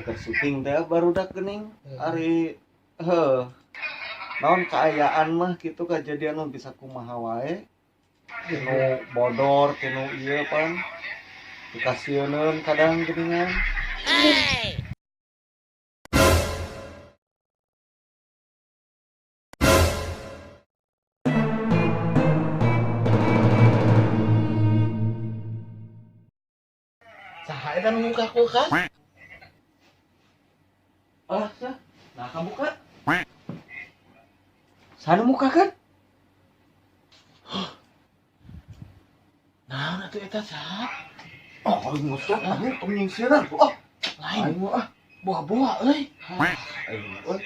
Keur syuting teh barudak geuning. Ari heuh. Naon kaayaan mah kitu kajadian mah bisa kumaha wae. Tinu bodor, tinu ieu pan. Dikasieuneun kadang geuningan. Saha eta nu muka kulkas? Alah, sah. Nah, kabuka. Sana muka kan? Naon atuh eta saha? Oh, aing mah sok anjing tong nyingsieunan. Oh, Lain aing mah ah. boa-boa euy. Aing mah euy.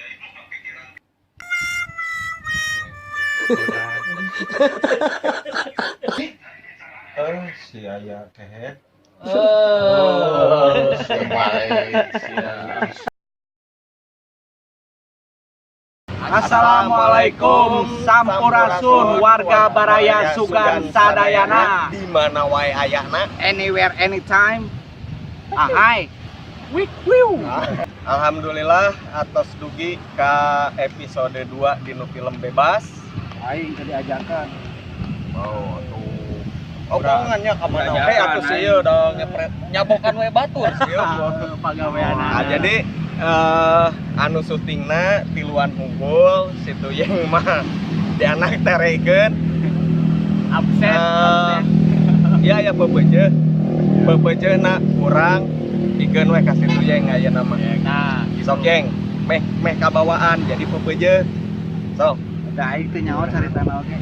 Eh, si aya kehet. Oh, baik sia. Assalamualaikum Sampurasun warga Baraya Sugan Sadayana. Di mana wae ayahna? Anywhere anytime. Ahai. Wik wiu. Alhamdulillah atos dugi ka episode 2 dinu film bebas. Aing teu diajakan. Oh, tuh. Oh, bohongannya ka mana we atuh sieun da ngepret nyabokan we batur sieun. Pagawean. Nah, jadi anu syutingna tiluan unggul situ yang mah di anak terekeun absen, absen. Ya ya bebeje. Bebeje na kurang ikeun we ka situ yang ayeuna mah. Nah, Sok geng, meh meh kabawaan jadi bebeje. Sok. Da aing teu nyaho caritana oge.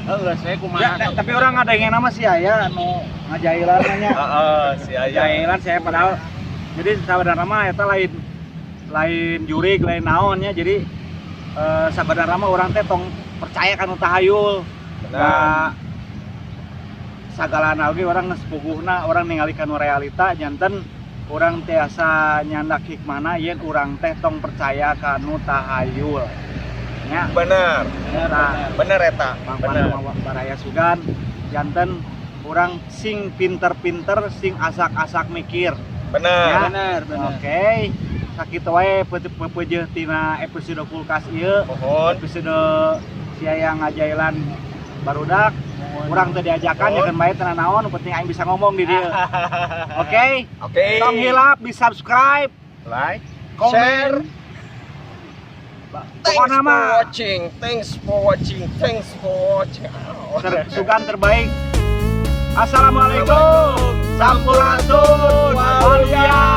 Heuh, saya kumaha? Ya, tapi orang ada yang nama si Aya nu ngajailan mah nya. Heeh, si aya. Jailan saya padahal jadi sabenerna mah eta lain lain jurig lain naonnya jadi sabenerna mah urang teh tong percaya kanu tahayul. Benar. Da sagalana oge urang geus puguhna urang ningali kanu realita nyanten urang tiasa nyandak hikmahna yen urang teh tong percaya kanu tahayul. Nya. Benar. Nah, Bener eta. Bang Bener. Panama Baraya Sugan janten urang sing pinter-pinter sing asak-asak mikir. Bener. Ya. Bener, bener. Oke, sakitu wae pepeujeuh tina episode kulkas ieu. Mohon. Episode sia yang ngajailan barudak. Urang teu diajakan ya kan bae teu naon, penting aing bisa ngomong di dieu. Oke, Oke. tong hilap di subscribe, Like, komen. Share. Thanks Pokokna for mah watching. Thanks for watching. Thanks for watching. sugan terbaik. Assalamualaikum. Sampurasun. Waluya.